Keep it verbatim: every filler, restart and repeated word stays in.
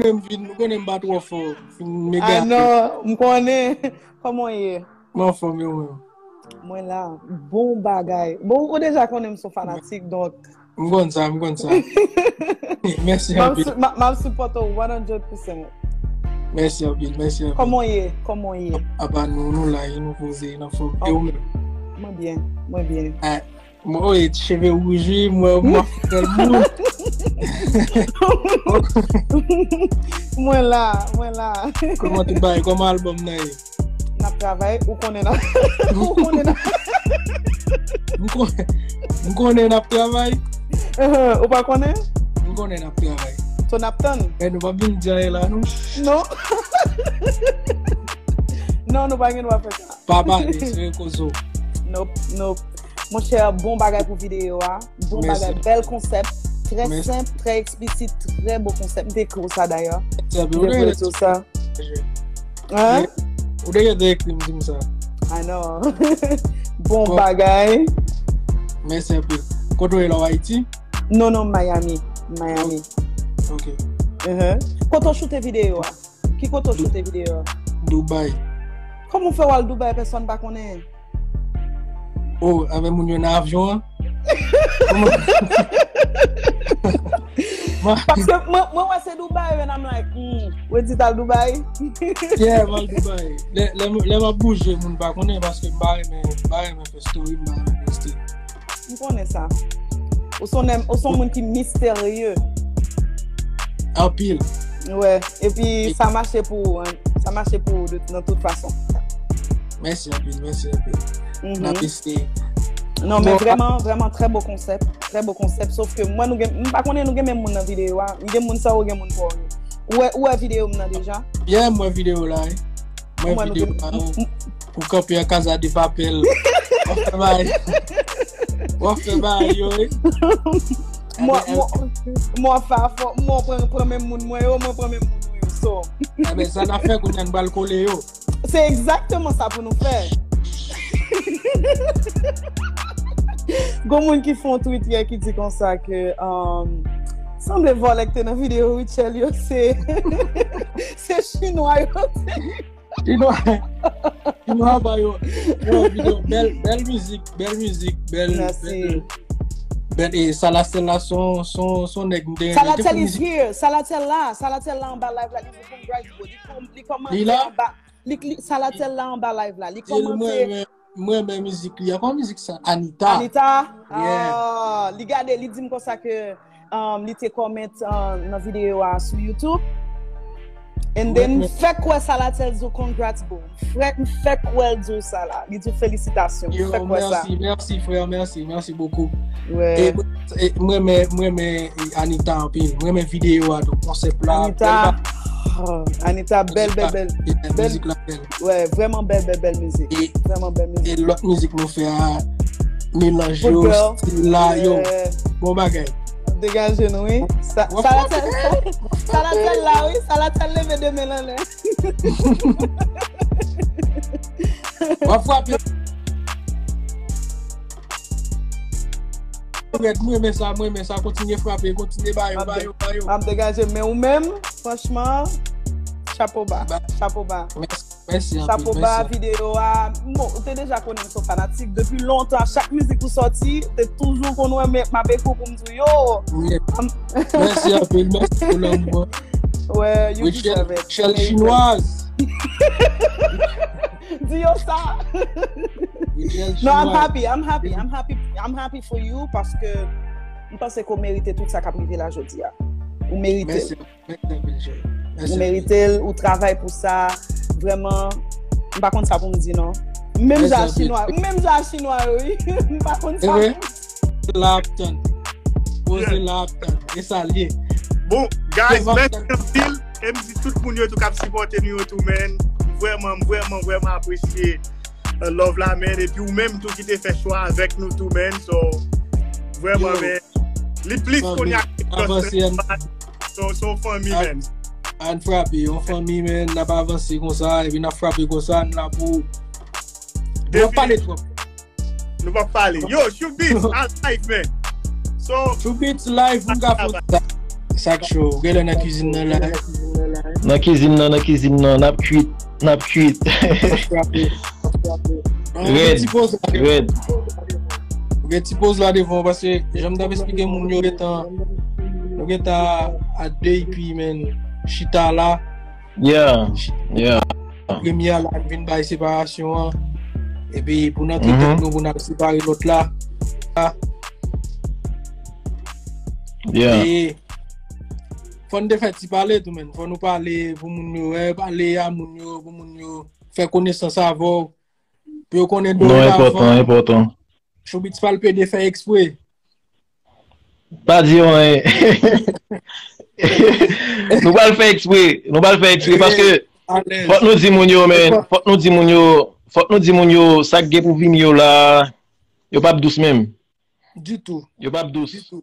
Mwen menm vin, ou konnen m pa twò fò. Vin mega. Ah non, m konnen. Kòman w ye? Mwen anfòm, e ou menm? Mwen la. Bon bagay. Bon, ou deja konnen m se yon fanatik, donk. M konn sa, m konn sa. Mèsi anpil. M ap sipòte w one hundred percent. Mèsi anpil, mèsi anpil. Kòman w ye? Kòman w ye? Apa nou, nou la, e nou poze, nou anfòm. E ou menm? Mwen byen, mwen byen. Ah, mwen, oh, e cheve wouj, wi, mwen, mwen fè moun. Mwen la, mwen la. Kòman tout bagay? Kòman albòm nan ye? N ap travay, ou konnen n ap, ou konnen n ap. M konnen, m konnen n ap travay. Ou pa konnen? M konnen n ap travay. So n ap tann. Men nou p ap vin di anyen la, non? Non. Non, nou pa gen dwa fè sa. Pa pale, se kozo. Nope, nope. Monchè, bon bagay pou videyo a. Bon bagay, bèl konsèp. Trè senp, trè eksplisit, trè bon konsèp. M te ekri w sa dayè. M te voye w sa. Hein? Ou te gentan ekri m di m sa. Ah non. Bon bagay. Mèsi anpil. Kote w ye la, w Ayiti? Non, non, Miami. Miami. Ok. Kote w choute videyo a? Ki kote w choute videyo a? Dubai. Kòman w fè w al Dubai, pèsòn pa konnen? Oh, avè moun yo nan avyon an? Paske mwen, mwen wè se Dubai, and I'm like, hmm, ou di t al Dubai? Yeah, m al Dubai. Lè, lè, lè m ap bouje, moun pa konnen paske m pa renmen, m pa renmen fè story, m pa renmen poste. M konnen sa. Ou se yon nèg, ou se yon moun ki misterye. Anpil. Wè, epi sa mache pou ou, hein. Sa mache pou ou de, nan tout fason. Mèsi anpil, mèsi anpil. N ap eseye. Non, men vrèman, vrèman, trè bo konsèp. Trè bo konsèp. Sof ke mwen, nou gen, m pa konnen nou gen menm moun nan videyo a. M gen moun sa, ou gen moun pa w yo. Ou wè, ou wè videyo m nan deja? Yeah, m wè videyo la, wi. Mwen videyo pa ou. Ou kanpe an Casa de Papel. W ap fè bagay. W ap fè bagay yo, wi. Mwen, mwen, mwen fè afò, mwen pran, pran menm moun mwen yo, mwen pran menm moun mwen yo. So. Enben, sa n ap fè kounye a, n pral kole yo. Se egzakteman sa pou nou fè. Gon moun ki fè yon tweet yè ki di konsa ke, um, sanble vòlè k te nan videyo Rutshelle yo, se, se chinwa yo te. Chinwa, chinwa ba yo. Yo, videyo, bèl, bèl mizik, bèl mizik, bèl, bèl, bèl, e Salatel la, son, son, son nèg m te renmen. Salatel is here. Salatel la, Salatel la anba live la, li di congrats, bro. Li kòm-, li kòmante anba. Li, li, Salatel la anba live la. Li kòmante. M renmen mizik li a. Kòman mizik sa? Anita. Anita? Yeah. Ah, li gade, li di m konsa ke, um, li te kòmante, uh, nan videyo a sou YouTube. And then, fèk wè Salatel di w congrats, bro. Frè, m fèk wè l di w sa la. Li di w felisitasyon. M fèk wè sa. Yo, mèsi, mèsi, frè, mèsi, mèsi bokou. E, e, mwen renmen, mwen renmen Anita anpil. Mwen renmen videyo a tou, konsèp la. Anita, oh, Anita, bèl, bèl, bèl. Mizik la bèl. Wè, vrèman bèl, bèl, bèl mizik. Vrèman bèl mizik. E lòt mizik nou fè a, melanj yo, stil la, yo. Bon bagay. Degaje nou, wi. Sa, Salatel, Salatel la, wi. Salatel leve de men l anlè. W ap frape. Mwen renmen sa, mwen renmen sa. Kontinye frape, kontinye ba yo, ba yo, ba yo. M ap degaje, men ou menm, franchman, chapo ba, chapo ba. Mèsi, mèsi anpil, chapo ba, mèsi. Videyo a, bon, ou te deja konnen m se yon fanatik depi lontan. Chak mizik ou sòti, ou te toujou konn wè m, m ap ekri w pou m di w, yo. Mèsi anpil, mèsi pou lanmou an. Wè, you deserve it. Rutshelle chinwaz. Di yo sa. Non, I'm happy, I'm happy, I'm happy, I'm happy for you paske m panse ke w merite tout sa k ap rive la jodi a. Ou merite l. Mèsi, mèsi anpil, cheri. Ou merite l, ou travay pou sa. Vrèman, m pa konn sa pou m di, non. Menm jan a chinwa, menm jan a chinwa yo, wi. M pa konn sa pou m di. La ap tann. Poze la ap tann. E sa l ye. Bon, guys, mèsi anpil. E m di tout moun yo tou k ap sipòte nou yo tou, man. M vrèman, m vrèman, vrèman apresye, uh, love la, man. Epi ou menm tou ki te fè chwa avèk nou tou, man. So, vrèman, man. Li plis kounye a ke se, se yon fanmi, man. Ann frape, yon fanmi, man. N ap avanse konsa, epi n ap frape konsa, n la pou nou pale twòp. Nou p ap pale. Yo, Shoe Beats, a live, man. So, Shoe Beats live, moun ka fè sa. Sa k cho, ou genlè nan kizin nan la. Nan kizin nan, nan kizin nan, n ap kwit, n ap kwit. An, Red, ti poz la devan. Red. Gen ti poz la devan, paske jan m t ap esplike moun yo gentan, nou gentan a de epi men chita la, Yeah, yeah. premye a la vin bay separasyon an. Epi pou n antre Mhm. tèt nou pou n al separe lòt la. Yeah. E fò n te fè ti pale tou, men. Fò nou pale pou moun yo, eh, pale a moun yo, pou moun yo fè konesans avè w. Pou yo konnen Non, doredavan. Enpòtan, enpòtan. Showbiz pa l pede fè ekspre. Pa di anyen. Nou pral fè ekspre. Nou pral fè ekspre paske Alèz. Fòk nou di moun yo, men. Fòk nou di moun yo. Fòk nou di moun yo, sa k gen pou vini yo la, yo p ap dous menm. Ditou. Yo p ap dous. Ditou.